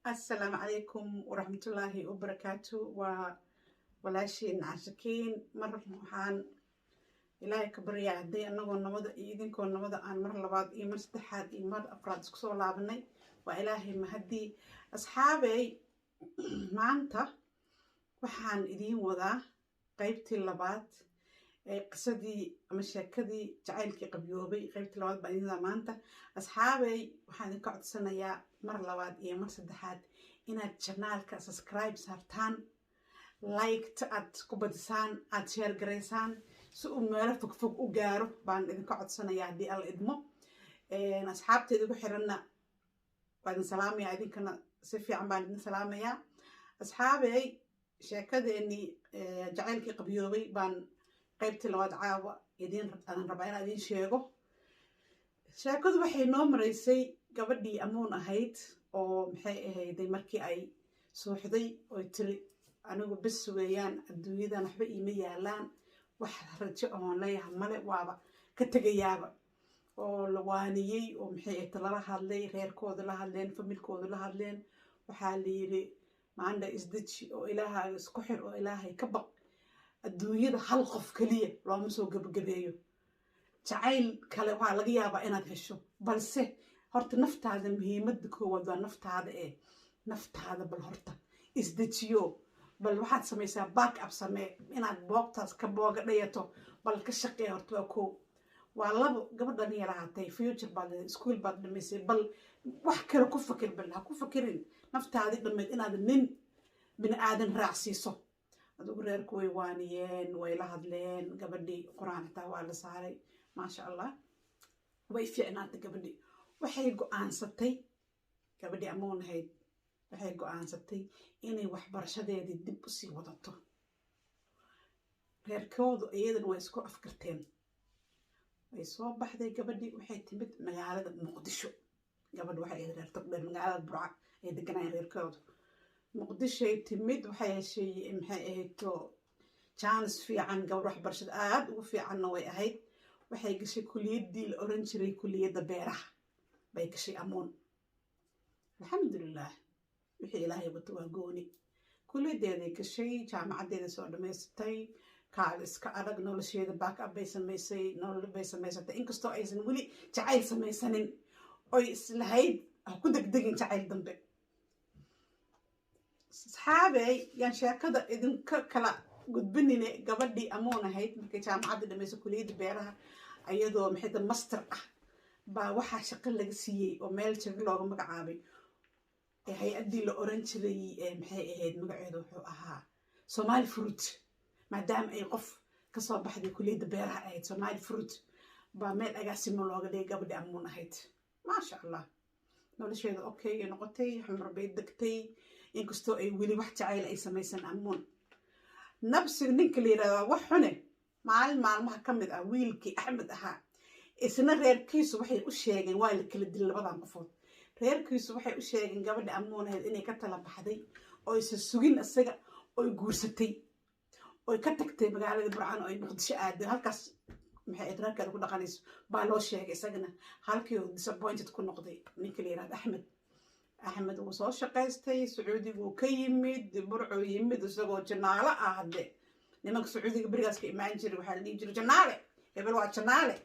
Asalaamu calaykum waraxmatullaahi wabarakaatu. Waa walaashiin Cashakiin. Mar waxaan Ilaahay ka baryaa hadday anagoo nabada iyo idinkoo nabada aan mar labaad iyo mar saddexaad iyo mar afraad isku soo laabanay. Waa Ilaahay mahadii. Asxaabey, maanta waxaan idiin wadaa qeybtii labaad ee qisadii ama sheekadii jacaylkii qabyoobay. Qeybtii labaad baan idiin wadaa maanta. Asxaabey, waxaan idinka codsanayaa mar labaad iyo mar saddexaad inaad channelka subscribe saartaan, liketa aad ku badisaan, aad share garaysaan, si uu meelo fogfog u gaaro baan idinka codsanayaa, haddii Alla idmo. Asxaabteeda igu xiranna waa idin salaamayaa, idinkana si fiican baan idin salaamayaa. Asxaabey, sheekadeenii jacaylkii qabyoobay baan qaybtii labaad caawa idin aan rabaa inaan idiin sheego. Sheekadu waxay noo maraysay gabadhii Amuun ahayd oo, maxay ahayday, markii ay suuxday oy tiri: "Anigu bes weeyaan, adduunyadan waxba iima yaalaan, wax rajo oon leeyahay male, waaba ka tegayaaba," oo la waaniyey oo, maxay ahayd, lala hadlay, reerkooda la hadleen, familkooda la hadleen. Waxaa la yidhi: "Maandha isdeji oo Ilaahaaga isku xir oo Ilaahay ka baq. Adduunyada hal qof keliya looma soo gebagabeeyo. Jacayl kale waa laga yaabaa inaad hesho, balse horta naftaada muhiimadda koowaad waa naftaada. Ee naftaada bal horta isdejiyo, bal waxaad samaysaa back up samee, inaad boogtaas ka booga dhayato bal ka shaqee horta. Waa koow. Waa labo, gabadhan yaraatay, future baad, school baad dhamaysay, bal wax kale ku fakir, bal ha ku fakirin naftaadii dhammayd inaad nin bini aadan raacsiiso." Adigu reerku way waaniyeen, way la hadleen gabadhii, Qur-aan xitaa waa la saaray. Maasha Allah, way fiicnaatay gabadhii. Waxay go-aansatay gabadhii Amoon ahayd, waxay go-aansatay inay waxbarashadeedii dib usii wadato. Reerkoodu iyadana way isku afkarteen. Way soo baxday gabadhii, waxay timid magaalada Muqdisho. Gabadhi waxay ahayd reer Togdheer, magaalada Burca ay deganayeen reerkoodu. Muqdishoay timid, waxay heshay, maxay ahayd, chance fiican. Gabadh waxbarashada aada ugu fiicanna way ahayd. Waxay gashay kuliyaddii la oran jiray kuliyadda beeraha bay gashay Amuun. Alxamdulilah, wixii Ilaahay wato waa gooni. Kuliyaddeeday gashay, jaamacaddeeda soo dhammaysatay, kaal iska adag nolosheeda back up bay samaysay, nolol bay samaysatay, inkastoo aysan weli jacayl samaysanin oy islahayd ha ku degdegin jacayl dambe. Asxaabey, yaan sheekada idinka kala gudbinine, gabadhii Amoon ahayd markay jaamacadda dhamaysay kuliyadda beeraha, iyadoo maxayda master ah, baa waxaa shaqo laga siiyey oo meel jago looga magacaabay hay-addii la oran jiray, maxay ahayd magaceedu, wuxuu ahaa Somali Fruit. Maadaama ay qof kasoo baxday kuliyadda beeraha ahayd, Somali Fruit baa meel agaasimo looga dhigay gabadhii Amuun ahayd. Maasha Allah, nolosheeda okay ay noqotay, Xamar bay degtay, inkastoo ay weli wax jacayl ay samaysan Amuun. Nabsiga ninka la yidhahdaa wax xune. Maalin maalmaha ka mid ah, wiilkii Axmed ahaa isna reerkiisu waxay u sheegeen, waa la kala dilay labadan qofood, reerkiisu waxay u sheegeen gabadha Amuun ahayd inay ka tala baxday oo aysan sugin isaga, oy guursatay, oy ka tagtay magaalada Burcaan oo ay Muqdisho aaday, halkaas, maxay ahayd, reerkeeda ku dhaqanayso baa loo sheegay. Isagana halkii uu disappointed ku noqday ninka la yidhahdo Axmed. Axmed wuu soo shaqaystay, Sacuudiguu ka yimid, Burcuu yimid isagoo janaalo ah. Hadde nimanka Sacuudiga berigaas ka imaan jiray waxaa la dhihi jiray janaale, hebel waa janaale.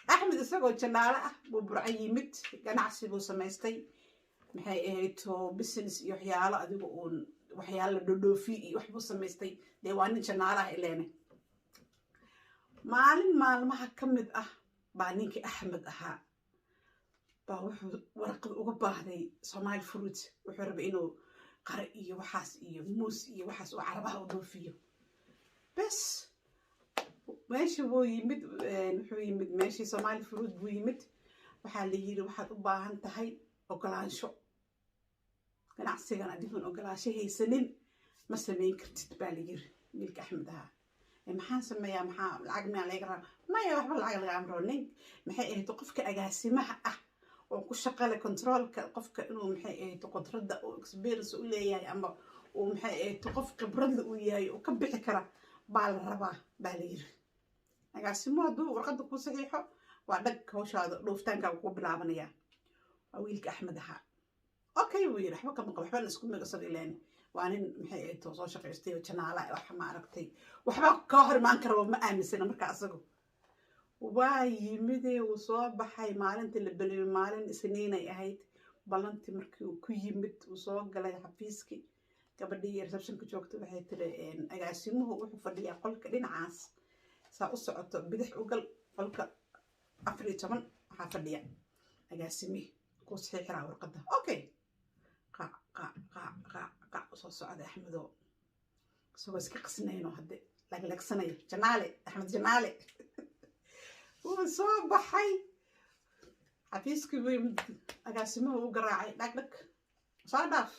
Axmed isagoo janaale ah buu Burco yimid. Ganacsi buu samaystay, maxay ahayd, to business iyo waxyaalo, adigu uun waxyaalo la dhodhoofi iyo wax buu samaystay. Dee waa nin janaale ah ileene. Maalin maalmaha ka mid ah baa ninkii Axmed ahaa baa wuxuu warqad uga baahday Somali Fruit. Wuxuu rabay inuu qare iyo waxaas iyo muus iyo waxaas uu Carabaha u dhoofiyo. Bes, meesha wuu yimid, wuxuu yimid meeshii Somali Fruit buu yimid. Waxaa la yiri: "Waxaad u baahan tahay ogolaansho. Ganacsigan adigoon ogolaansho haysanin ma samayn kartid," baa la yiri wiilka Axmed ahaa. "Maxaan sameeyaa? Maxaa lacag miyaa laga rabaa?" "Maya, waxba lacag lagaama rabo. Nin, maxay ahayd, qofka agaasimaha ah oo ku shaqale controlka, qofka inuu, maxay ahayd, qudradda uu experience u leeyahay ama uu, maxay ahayd, qof khibradla uu yahay oo ka bixi kara baa la rabaa," baa la yiri. "Agaasimo hadduu warqadda ku saxiixo, waa dhag, hawshaada dhooftaankaaga ku bilaabanayaa." Waa wiilka Axmed ahaa. "Okay," buu. Buu yidhi, waxba kama qabo, waxbana isku migasad ileen waa nin, maxay ahayd, soo shaqaystay oo janaala wax ma aragtay, waxba kaa hor imaan karaba ma aaminsana. Marka asagu waa yimidee, wuu soo baxay maalintii la belimay, maalin Isniinay ahayd. Ballantii markii uu ku yimid, uu soo galay xafiiskii. Gabadhii receptionka joogta waxay tiri, "Agaasimuhu wuxuu fadhiyaa qolka dhinacaas, saa u socoto bidix u gal, qolka 14 waxaa fadhiya agaasimihii kuu saxiixiraa warqadda." Okay, qaac qaac qaac qaac qaac usoo socday Axmedoo isagoo iska qasnayno hadde laglagsanayo. Janaale, Axmed Janaale wuu soo baxay, xafiiskii buu yimid, agaasimuhu u garaacay, dhag dhag, soo dhaaf.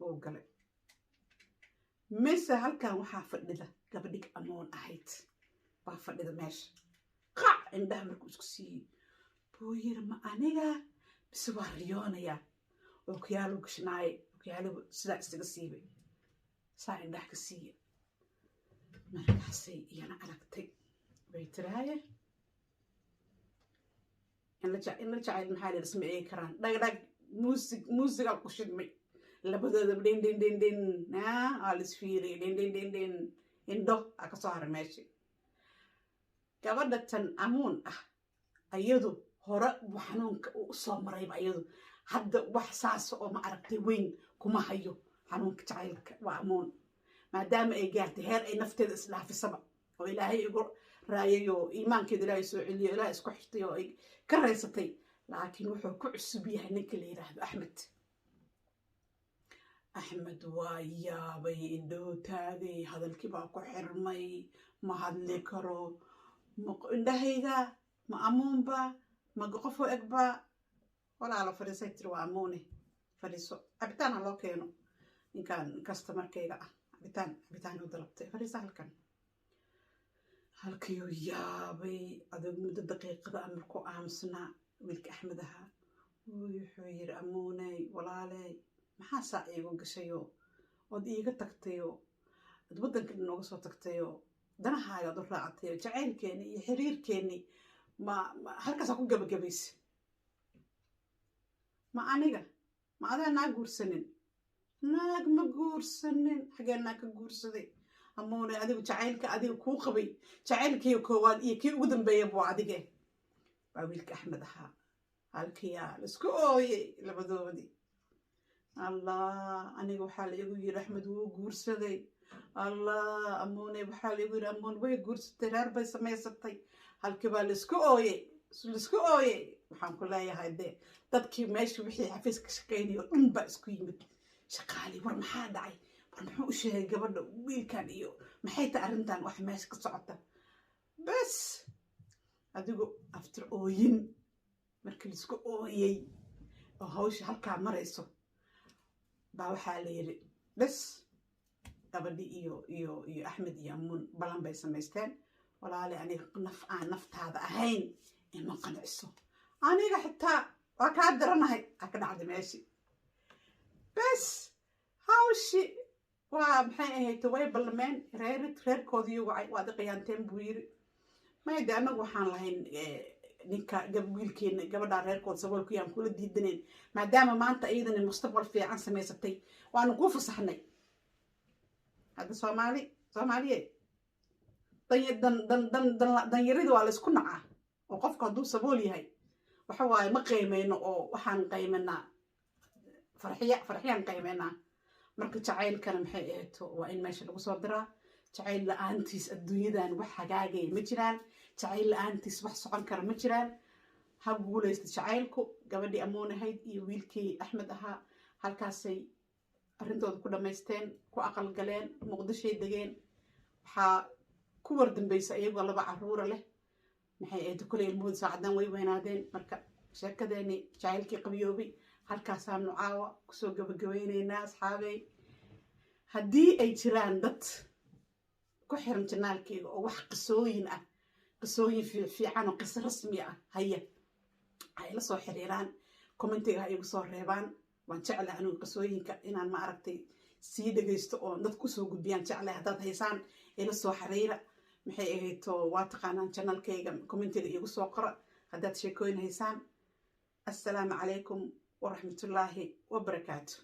Wuu galay mise halkan waxaa fadhida gabadhig Amoon ahayd baa fadhida meesha. Qac indhaha markuu isku siiyey buu yiri, "Ma aniga mise waa riyoonayaa?" Okiyaalu gashnaaye, okiyaaluhu sidaa isaga siibay, saa indhaha ka siiya. Markaasay iyana aragtay, bay tiraaye, in la jacayl maxaa la isma eegi karaan. Dhag dhag, muusig muusigaa ku shidmay labadoodaba, dhin dhin dhin dhin, waa la isfiiriyay, dhin dhin dhin dhin, indho aa kasoo haray meeshii. Gabadha tan Amuun ah ayadu hore xanuunka uu usoo marayba, ayadu hadda wax saas oo ma aragtay weyn kuma hayo xanuunka jacaylka. Waa Amuun, maadaama ay gaartay heer ay nafteeda isdhaafisaba oo Ilaahay igu raayay oo iimaankeeda Ilaahay soo celiyo, Ilaahay isku xirtay oo ay ka raysatay. Laakiin wuxuu ku cusub yahay ninka la yidhaahdo Axmed. Axmed waa yaabay, indhoo taagay, hadalkii baa ku xirmay, ma hadli karo. Indhahayga ma Amuunba? Ma qofoo egba? "Walaalo, fadhiisay," tiri. "Waa Amuune, fadhiiso, cabitaan ha loo keeno ninkan customerkayga ah." Cabitaan, cabitaan u dalabtay. "Fadhiisa halkan." Halkiiuu yaabay adag muddo daqiiqada markuu aamusnaa wiilka Axmed ahaa, wuxuu yiri, "Amuuney, walaaley, maxaa saa iigu gashayoo ood iiga tagtayoo ad waddanka dhan nooga soo tagtayoo danahaaga ad u raacatayoo jacaylkeeni iyo xiriirkeeni ma halkaasaa ku gabagabaysa? Ma aniga ma adaa naa guursanin?" "Naag ma guursanin, xagee naag ka guursaday, Amuune? Adigu jacaylka adiga kuu qabay, jacaylkii koowaad iyo kii ugu dambeeya buu adige." Waa wiilka Axmed ahaa. Halkiyaa laisku ooyey labadoodii. "Allah, aniga waxaa la igu yiri Axmed wuu guursaday. Allah, Amuune, waxaa la igu yiri Amuun way guursatay, reer bay samaysatay." Halkii baa laisku ooyey, laisku ooyey. Waxaan ku leeyahay dee, dadkii meesha wixii xafiis ka shaqaynaya oo dhan baa isku yimid, shaqaali. "War maxaa dhacay? War muxuu u sheegay gabadha wiilkan? Iyo maxay tahay arrintan wax meesha ka socota?" Bes, adigu after ooyin markii laisku ooyey oo hawsha halkaa marayso baa waxaa la yiri, bes, gabadhi iyo Axmed iyo Amuun balan bay samaysteen. "Walaali, aniga naf aan naftaada ahayn ima qanciso, aniga xitaa waa kaa daranahay," aa ka dhacday meeshii. Bes, hawshi waa, maxay ahayd, way ballameen. Reerkoodii wacay. "Waad iqiyaanteen," buu yiri. "Maya de, annagu waxaan lahayn ninka wiilkeena gabadhaa reerkooda saboolku yaan kula diidanayn, maadaama maanta iyadana mustaqbal fiican samaysatay, waanu kuu fasaxnay." Hadda Soomaali, Soomaaliyeed, danyarida waa laysku nacaa oo qofku hadduu sabool yahay waxa waaye ma qiimeyno, oo waxaan qiimenaa Farxiya, Farxiyaan qiimeynaa. Marka jacaylkana, maxay ahayto, waa in meesha lagu soo diraa. Jacayl la-aantiis adduunyadan wax hagaagaya ma jiraan, jacayl la-aantiis wax socon kara ma jiraan. Ha guulaysta jacaylku. Gabadhii Amoon ahayd iyo wiilkii Axmed ahaa halkaasay arrintooda ku dhammaysteen, ku aqalgaleen, Muqdishoy degeen. Waxaa ku wardambaysa iyagoo laba caruura leh, maxay ahayd, kuley ilmahooda saacadan way weynaadeen. Marka sheekadeeni jacaylkii qabiyoobay halkaasaanu caawa kusoo gabagabayneynaa. Asxaabey, haddii ay jiraan dad ku xiran channelkeyga oo wax qisooyin ah, qisooyin fiican oo qiso rasmi ah haya, ha ila soo xiriiraan, commentiga ha igu soo reebaan. Waan jeclahay anigu qisooyinka inaan, ma aragtay, sii dhegaysto oo dadku usoo gudbiyaan jeclahay. Haddaad haysaan, ila soo xiriira. Maxay ahayto, waa taqaanaan channelkayga, commentiga iigu soo qora haddaad sheekooyin haysaan. Assalaamu calaykum. Waraxmatullaahi wabarakaatu.